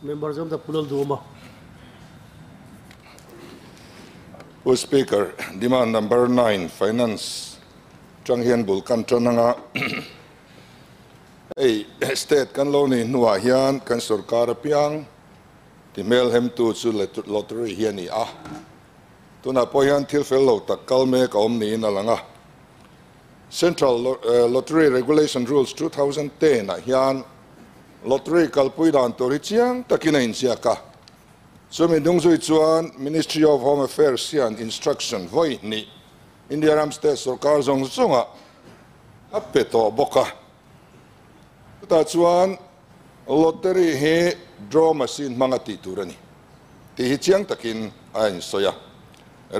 Member zawm ta Pu Lalduhawma. Pu Speaker, demand number 9 finance tang hian bul kan tan anga hei state kan lo nei hnuah hian kan sorkar apiang ti hmel hem tu chu lottery hi a ni a. Tunah pawh hian thil fel lo tak kal mek a awm niin a lang a. Central Lottery Regulation Rules 2010 ah hian lottery kalpui dan tur hi chiang takin a inziak a. Chumi hnung zui chuan Ministry of Home Affairs hian instruction vawi hnih India ram state sorkar zawng zawngah a pe tawh bawk a. Chutah chuan lottery hi draw machine hmanga tih tur a ni tih hi chiang takin a insawi a.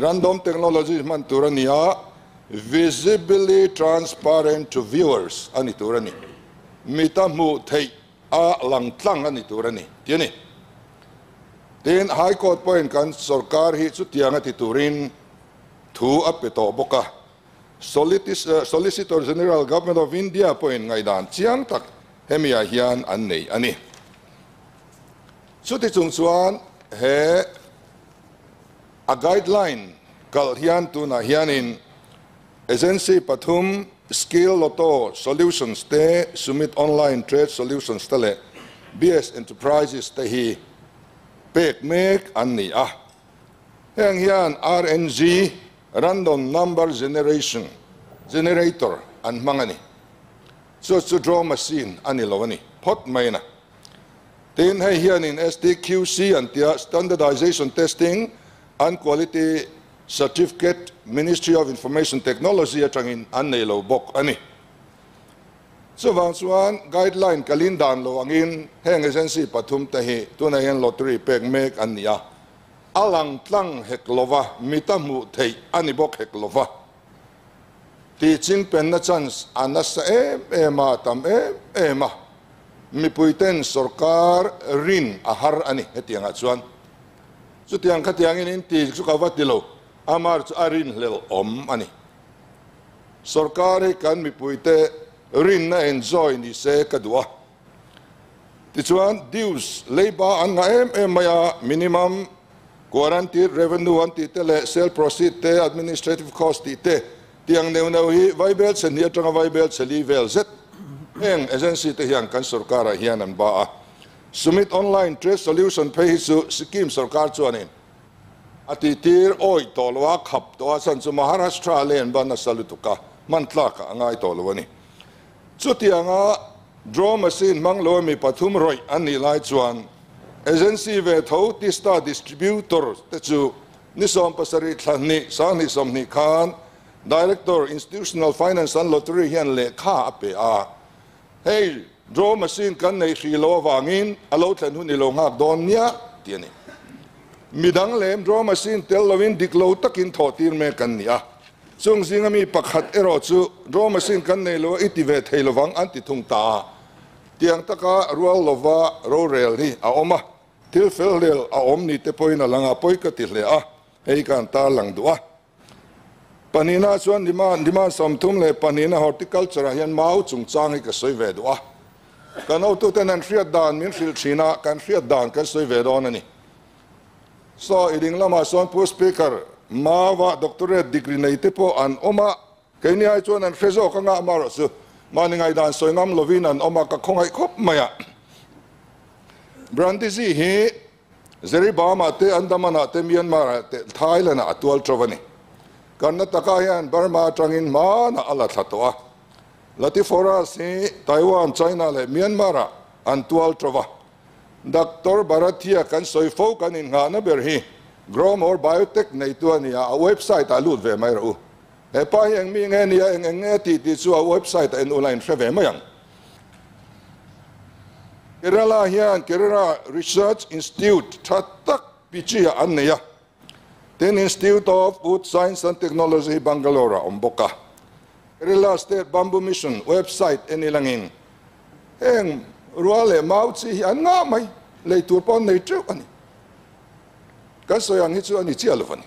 Random technology hman tur a ni a, visibly transparent to viewers a ni tur a ni. Mita hmuh theih a lang tlang a ni tur a ni tih a ni. Tin, High Court pawhin kan sorkar hi chutiang a ti turin thu a pe tawh bawk a. Solicitor General Government of India pawhin ngaihdan chiang tak hemiah hian an nei a ni. Chuti chung chuan he a guideline kal hian tunah hianin agency pathum Skill Lotto Solutions te, Sumit Online Trade Solutions te leh BS Enterprises te hi pek mek an ni a. Heng hian RNG, Random Number Generation, Generator an hmang a ni. Chu chu draw machine a ni lo a ni phawt mai na. Tin, hei hianin STQC an tia Standardization Testing and Quality Certificate Ministry of Information Technology atangin an nei lo bawk a ni. Chuvang chuan guideline kalin dan lo angin heng agency pathum te hi tunah hian lottery pek mek an ni a. A lang tlang hek lova, mita hmuh theih a ni bawk hek lova. Ti ching penna chance a nasa em em a, tam em em a. Mipuiten sorkar rin a har a ni hetiangah chuan. Chutiang khatiangin in ti chu ka va ti lo, amar chu a rin hlel awm a ni. Sorkar hi kan mipuite rinna enjoy ni se ka duh a. Tichuan dues leiba an ngah em em mai a, minimum guaranteed revenue an tih te leh sale proceed te, administrative cost tih te tiang neuh neuh hi vaibel chhe hnih atanga vaibel chhe li vel zet heng agency te hian kan sorkarah hian an ba a. Sumit Online Trade Solution phei hi chu Sikkim sorkar chuanin a tihtir awih tawh lo a, khap tawh a, chhan chu Maharashtra leh an ban nasa lutuk a, hman tlakah a ngai tawh lo a ni. Chutianga draw machine hmang lo ami pathum rawih an nih lai chuan agency ve tho Tista Distributor te chu ni 70 thla hnih 20 20 khan Director Institutional Finance and Lottery hian lehkha a pe a. Hei draw machine kan nei hri lo awangin a lo thlen hun i lo nghak dawn nia tih a ni. Midang lem draw machine tel loin dik lo takin thawh tir mek kan ni a. Chung zinga mi pakhat erawh chu draw machine kan nei lo a i ti ve thei lovang an ti thung ta a. Tiang taka rual lova rorel hi a awm a, thil fel hlel a awm ni te pawhin a lang a, pawi ka ti hle a, hei kan tar lang duh a. Pahnihna chuan demand, demand 32 horticulture ah hian mau chungchang hi ka sawi ve duh a. Kan hotuten an hriat dan min hrilh thin a, kan hriat dan kan sawi ve dawn a ni. So, i ding lamah sawn Pu Speaker, Mawa doctorate degree nei te pawh an awm a, keini ai chuan an hre zawk anga amarawh chu mahni ngaihdan sawi ngam lovin an awm a, ka khawngaih khawp mai a. Brandisi hi Zeribama te Andaman-ah te Myanmar-ah te Thailand-ah a tual tho a ni. Karnataka hian Burma atangin hmanah a la thla tawh a. Latiforas hi Taiwan, China leh Myanmar-ah an tual tho a. Doctor Bharathia kan sawi fo kan innghahna ber hi Growmore Biotech neitu a ni a, a website ah lut ve mai rawh u. He pa hi eng mi nge ni a, eng eng nge tih tih chu a website ah en ula in hre ve mai ang. Kerala hian Kerala Research Institute tha tak Pichi-ah an nei a, tin Institute of Wood Science and Technology hi Bangalore-ah a awm bawk a. Kerala State Bamboo Mission website en ilangin heng rual leh mau chi hi an ngah mai, lei tur pawh an nei teuh a ni. Kan sawi ang hi chu a ni chiah lo a ni.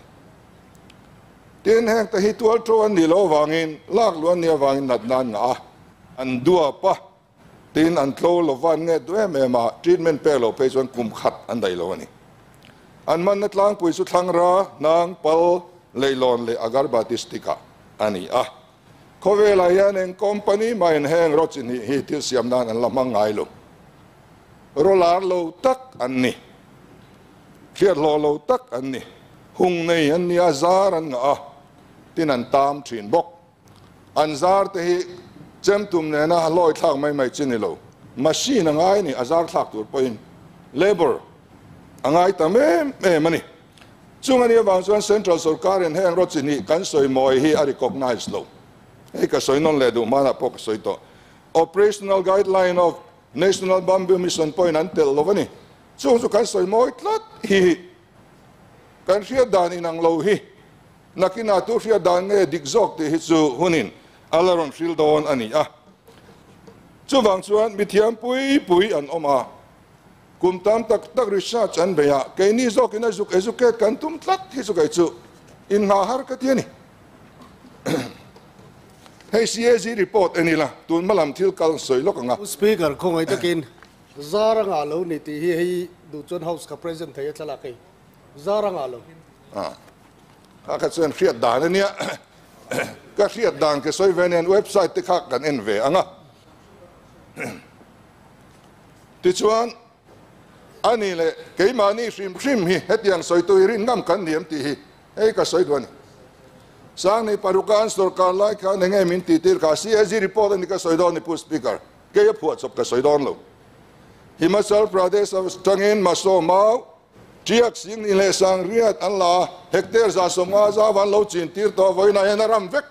Tin heng te hi tual tho an nih loh avangin lak luh an nih avangin natna an ngah a, an duap a. Tin, an tlo lova an nge duh em em a, treatment pek loh phei chuan kum khat an daih lo a ni. An manna tlangpui chu thlangra, hnang, pal, leihlawn leh agarbati stick ah a ni a. Khawvelah hian eng company mahin heng ro chi hnih hi thil siam nan an la hmang ngai lo. Rawlar lo tak an ni. Hriat hlawh lo tak an ni. Hung nei an ni a, zar an ngah a, tin an tam thin bawk. An zar te hi chem tum nena a hlawi thlak mai mai chi ni lo. Machine a ngai a ni, a zar thlak tur pawhin labour a ngai tam em em a ni. Chung a nih avang chuan Central sorkarin heng rawt chi hnih kan sawi mawi hi a recognise lo. Hei ka sawi nawn leh duh hmanah pawh ka sawi tawh. Operational guideline of National Bamboo Mission pawhin an telh lo a ni. Chung chu kan sawi mawi tlat hi kan hriat dan inang lo hi nakinah tu hriat dan nge dik zawk tih hi chu hunin a la rawn hril dawn a ni a. Chuvang chuan mithiam pui pui an awm a. Kum tam tak tak research an bei a, keini zawkin a zuk educate kan tum tlat hi chu kei chu inngah har ka ti a ni. Hei CAG report en ila, tun hma lam thil kal sawi lawk ang a. Pu Speaker, khawngaih takin zar a ngah lo ni tih hi hei duh chuan House ka present thei a thlalak hei zar a ngah lo. Kha kha chuan hriat dan a nia, ka hriat dan ka sawi ve nen website te kha kan en ve ang a. Tichuan, a ni leh keimahni hrim hrim hi hetiang sawitu hi rin ngam kan ni em tih hi hei ka sawi duh a ni. Sangni paruka an sorkar lai khan enge min tih tir kha CAG report a ni ka sawi dawn ni Pu Speaker, kei a phuah chawp ka sawi dawn lo. Himachal Pradesh atangin Maso Mau, Tiak Sing ni leh Sangriat an la a, hectare 150 zau an lo chin tir tawh vawiinah hian a ram vek.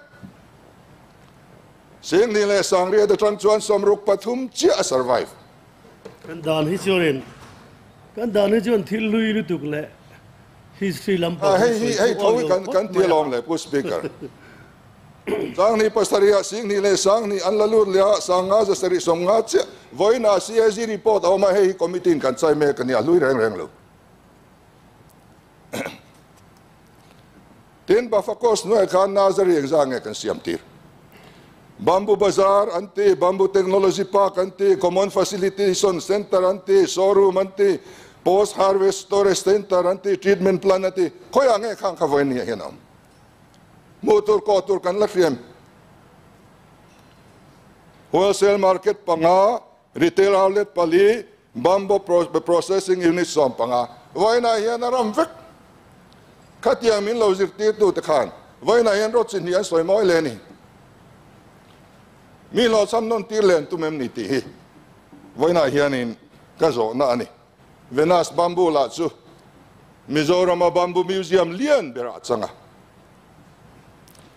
Singni leh Sangriat atang chuan 63 chiah a survive. Kan dan hi chuanin kan dan hi chuan thil hlui lutuk leh history lampang hi sawi hei tho hi kan ti alawm le Pu Speaker. Sangni pasarih Singni leh Sangni an la lut leh a, Sanga 750 chiah vawiinah CAG report a awm a, hei hi committee in kan chai mek a ni, a hlui reng reng lo. Tin, Bafakos hnuaiah khan nursery engzah nge kan siam tir? Bamboo Bazaar an ti, Bamboo Technology Park an ti, Common Facilitation Centre an ti, Showroom an ti, Post Harvest Storage Centre an ti, Treatment Plant an ti. Khawiah nge khang kha vawiin ni ah hian a awm? Hmuh tur kawh tur kan la hriam. Wholesale market panga, retail outlet pali, Bamboo processing unit 15 vawiinah hian a ram vek. Khatiang min lo zirtirtute khan vawiinah hian rawt chi hnih an sawi mawi le a ni. Mi hlawhchham nawn tir len tum em ni tih hi vawiinah hianin ka zawhna a ni. Venus Bamboo lah chu Mizorama Bamboo Museum lian berah a chang a,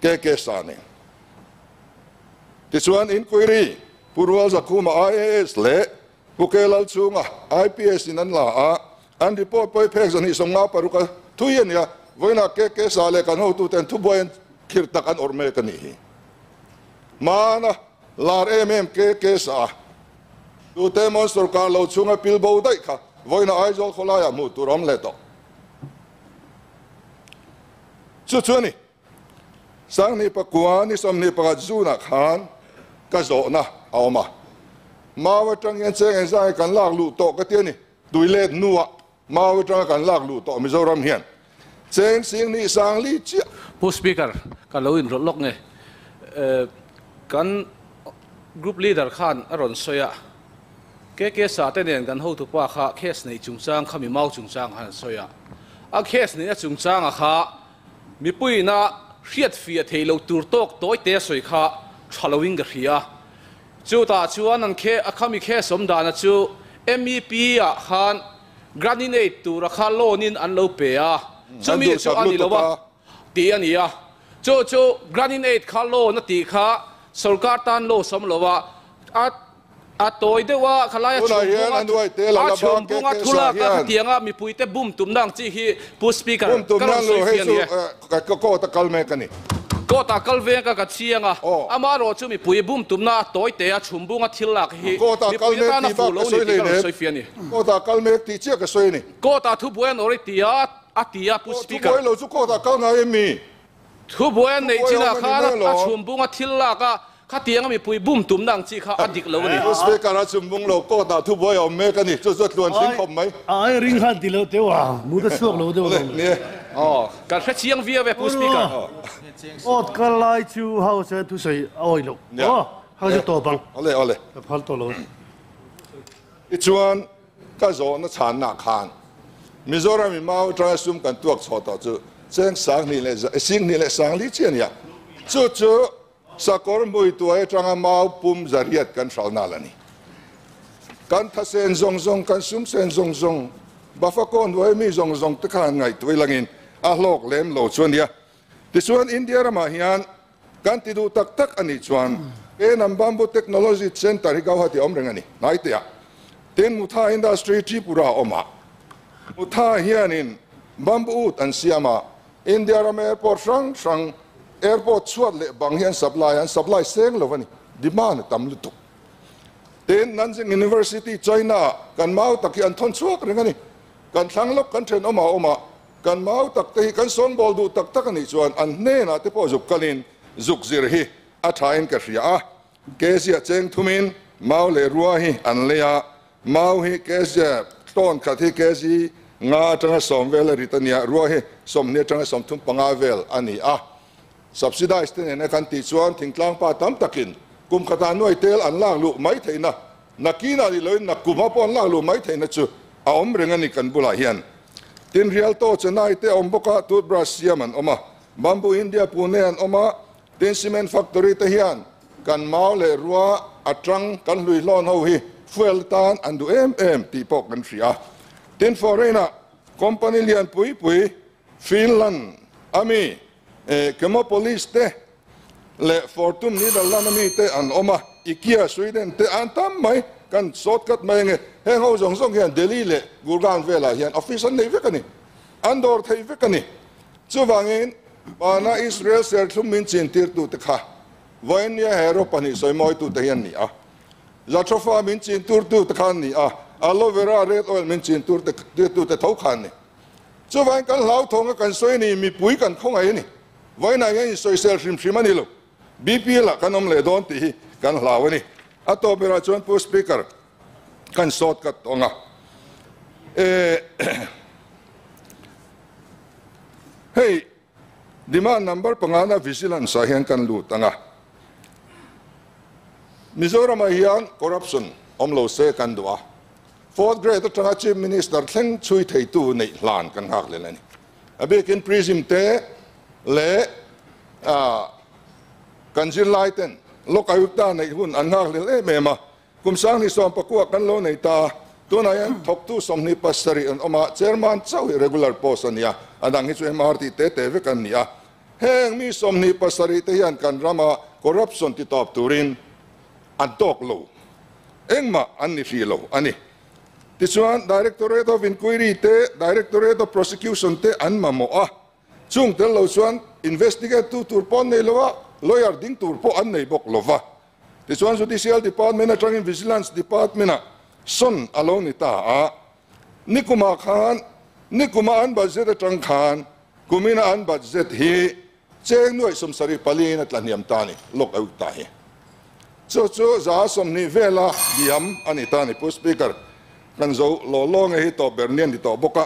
KK Sa nen. Tichuan inquiry Pu Rual Zakhuma IAS leh Pu K Lalchhunga IPS in an la a, an report pawh hi phek 256 a thui a nia, vawiinah KK Sa leh kan hotuten thubuai an khirh tak an awrh mek a nih hi. Hmana lar em em KK Sa tute mawn sorkar lo chhunga pil bo daih kha vawiinah Aizawl khawlaiah hmuh tur a awm leh tawh. Chu chu a ni. Sangni pakua ni 21 June-ah khan ka zawhna a awm a. Mau atang hian cheng engzah nge kan lak luh tawh ka ti a ni. Tui let hnuah mau atanga kan lak luh tawh Mizoram hian cheng singni sangli chiah. Pu Speaker, ka lo inrawlh lawk nge. Kan Group Leader khan a rawn sawi a, KK Sa te nen kan hotupa kha case neih chungchang kha mi mau chungchang khan an sawi a. A case neihna chungchanga kha Mipuiina hriat fiah theih loh tur tawk tawi te a sawi kha tha loin ka hria. Chutah chuan an khe a khami khe sawm dana chu MEP ah khan graninate tura kha loan in an lo pe a, chumi chu a ni lo a tih a ni a. Chu chu graninate kha loan a tih kha sorkar tan lo sawm lo a, a A tawi deuh a, khalai a chhum bunga thu lak a khatianga mipuite bum tumna ang chi hi Pu Speaker ka rawn sawi fia ni e. Court a kal mek a ni. Court ah kal veng ka ka chiang a, amaherawh chu mipui bum tumna a tawi te a chhum bunga thil lak hi mipuite tan a fuh lo ni tih ka rawn sawi fia ni. Court ah kal mek tih chiah ka sawi a ni. Court ah thubuai an awr i ti a, a ti a Pu Speaker. Thubuai lo chu court ah kal ngai em mi? Thubuai an neih chinah khan a chhum bunga thil lak a. Khatianga mipui bum tumna ang chi kha a dik lo a ni. Pu Speaker a chum bung lo court ah thubuai a awm mek a ni. Chu chu a tluan tling khawp mai. Ai ring khan ti lo teuh a, mut a chhuak lo deuh Awle, ni e. Aw, kan hre chiang viau e Pu Speaker. Court kal lai chu House hian thusawi a awih loh. Aw, House chu tawp ang. Awle, awle. Ka phal tawh lo. Tichuan, ka zawhna chhanna khan Mizoram i mau atanga sum kan tuak chhuah tawh chu cheng sanghnih leh singhnih leh sangli chi a ni a. Chu chu Sakawr hmuituai atanga mau pum zariat kan hral nal a ni. Kan thasen zawng zawng, kan sumsen zawng zawng, Bafakawn hnuai mi zawng zawng te khan ngaihtuah ilangin a hlawk lem lo chu a nia. Tichuan India ramah hian kan ti duh tak tak a nih chuan Penam Bamboo Technology Centre hi Gauhati a awm reng a ni. Hnaiteah tin Mutha Industry Tripura a awm a. Mutha hianin bamboo wood an siam a, India ram airport hrang hrang, airport chhuat leh bang hi an supply a, an supply seng lo a ni, demand a tam lutuk. Tin, Nanjing University, China ah kan mau tak hi an thawn chhuak reng a ni. Kan thlang lawk kan thenawm ah awm a, kan mau tak te hi kan sawnbawl duh tak tak a nih chuan an hnenah te pawh zuk kalin zuk zir hi a thain ka hria a. Kezia cheng thumin mau leh rua hi an lei a, Mau hi kg tawn khat hi kg nga atanga sawm vel a rit a nia, rua hi sawmhnih atanga sawmthum panga vel a ni a. Subsidise te nena kan tih chuan thingtlang pa tam takin kum khatah nuai tel an lak luh mai theihna, nakinah ni loin nakkumah pawh an lak luh mai theihna chu a awm reng a ni kan bulah hian. Tin, Rialto Chennai te a awm bawk a, toothbrush siam an awm a, Bamboo India Pune an awm a, Tin cement factory te hian kan mau leh rua atang kan hlui hlawn ho hi fuel tan an duh em em tih pawh kan hria. Tin foreign ah company lian pui pui Finland ami Chemopolis te leh Fortum Netherland ami te an awm a, Ikea Sweden te an tam mai kan shortcut mai ange. Heng ho zawng zawng hian Delhi leh Gurgaon velah hian office an nei vek a ni. An dawr thei vek a ni. Chuvangin Pana Israel serthlum min chintirtute kha Vawinia hero pahnih sawimawitute hi an ni a. Jatropha min chinturtute kha an ni a, Aloe vera red oil min chinturtute tho kha an ni. Chuvangin kan hlauthawng a kan sawi a ni, mipui kan khawngaih a ni. Vawiinah hian insawisel hrim hrim a ni lo. BPL ah kan awm leh dawn tih hi kan hlau a ni. A tawp berah chuan Pu Speaker, kan sawt kat tawng a. Hei demand number pangana vigilance ah hian kan lut ang a. Mizoram ah hian corruption awm lo se kan duh a. Fourth grade atanga Chief Minister thleng chhui theitu neih hlan kan nghak lel a ni. A bikin prism te leh kan zirlai ten Lokayukta neih hun an nghak lel em em a. Kum sanghnih sawm pakua kan lo nei ta. Tunah hian thawktu 27 an awm a, chairman chauh hi regular post a ni a, a dang hi chu MR tih te te vek an ni a. Heng mi 27 te hian kan rama corruption ti tawp turin an tawk lo, engmah an ni hrih lo a ni. Tichuan Directorate of Inquiry te, Directorate of Prosecution te an mamawh a, chung tel lo chuan investigate tu tur pawh an nei lo a, lawyer ding tur pawh an nei bawk lo va. Tichuan Judicial Department atangin Vigilance Department-ah sawn a lo ni ta a, nikumah khan nikuma an budget atang khan kumina an budget hi cheng nuaih sawmsarih paliin a tla hniam ta a ni, lawk a uk ta hi. Chu chu 120 vela diam a ni ta a ni. Pu Speaker, kan zo law law nge hi tawp ber ni a ni tawh bawk a.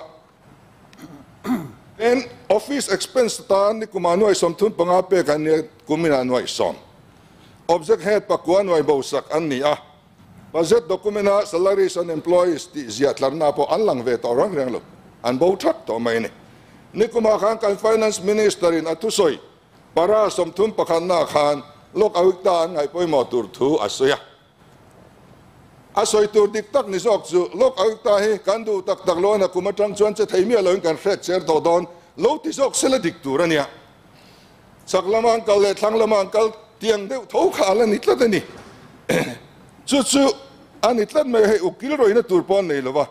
Tin, office expense tan nikuma nuaih 35 pek an ni a, kumina nuaih sawm. Object head pakua nuaih bo sak an ni a, budget document-a salaries and employees tih ziah tlarna pawh an lang ve tawh reng reng lo, an bo thak tawh mai a ni. Nikuma khan kan Finance Minister-in a thusawi para 31 na khan lawk awikta an ngaih pawimawh tur thu a sawi a. A sawi tur dik tak ni zawk chu lawk awikta hi kan duh tak tak lo a, nakum atang chuan che thei miah loin kan hret cher tawh dawn lo ti zawk sela dik tur a nia. Chak lama an kal leh thlang lama an kal tiang deuh tho kha a la ni tlat a ni. Chu chu a ni tlat mai a, hei ukil rawihna tur pawh an nei lo va,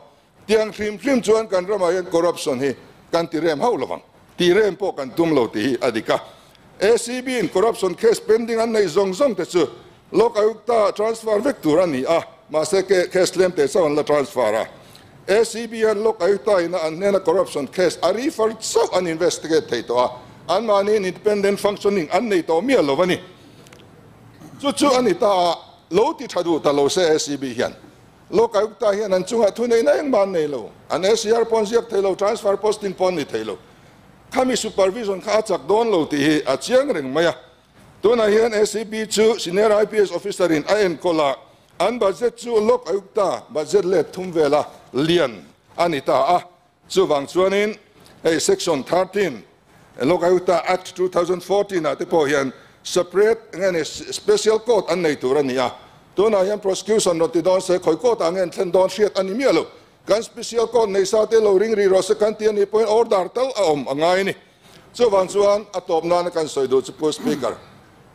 tiang hrim hrim chuan kan ramah hian corruption hi kan ti rem hauh lovang, ti rem pawh kan tum lo tih hi a dik a. ACB in corruption case pending an neih zawng zawng te chu Lok Ayukta transfer vek tur a ni a, mahse case tlem te chauh an la transfer a. ACB hian Lok Ayukta ina an hnena corruption case a refer chauh an investigate thei tawh a, anmahniin independent functioning an nei tawh miah lo a ni. Chu chu a ni ta a, lo ti tha duh ta lo se ACB hian. Lok Ayukta hian an chungah thu neihna engmah an nei lo. An ACR pawh an ziak thei lo, transfer posting pawh an ni thei lo. Khami supervision kha a chak dawn lo tih hi a chiang reng mai a. Tunah hian ACB chu Senior IPS Officer in a enkawl a, an budget chu Lok Ayukta budget let thum vela lian a ni ta a. Chuvang chuanin hei Section 13 Lok Ayukta Act 2014 ah te pawh hian separate nge ni special court an nei tur a ni a. Tunah hian prosecution rawn ti dawn se khawi court ah nge an thlen dawn hriat a ni miah lo. Kan special court nei sa te lo ring rih rawh se kan ti a nih pawhin order tal a awm a ngai a ni. Chuvang chuan a tawp nana kan sawi duh chu Pu Speaker,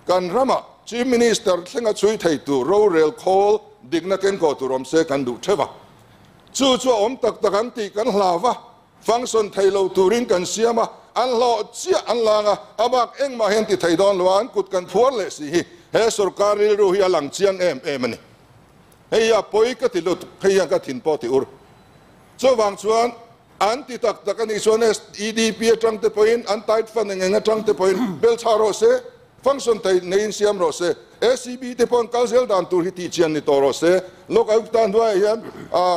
kan ramah Chief Minister thlenga chhui thei tur rorel khawl dikna kengkaw tur awm se kan duh theuh a. Chu chu a awm tak tak an tih kan hlau va, function thei lo turin kan siam a, an hlawh chiah an lang a, a bak engmah hian ti thei dawn lo a, an kut kan phuar leh si hi he sorkar rilru hi a lang chiang em em a ni. Hei hi a pawi ka ti lut, hei hian ka thin pawh ti ur. Chuvang chuan an ti tak tak a nih chuan SEDP atang te pawhin an tight fund eng eng atang te pawhin bel chhah rawh se, function thei neiin siam rawh se, ACB te pawh an kal zel dan tur hi tih chian ni tawh rawh se, Lok Ayukta hnuaiah hian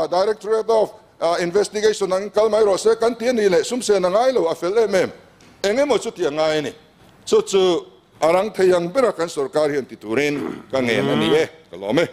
Directorate of Investigation angin kal mai rawh se kan ti a nih leh sumsen a ngai lo, a fel em em. Eng emaw chu tih a ngai a ni. Chu chu a rang thei ang bera kan sorkar hian ti turin ka ngen a ni e, ka lawm e.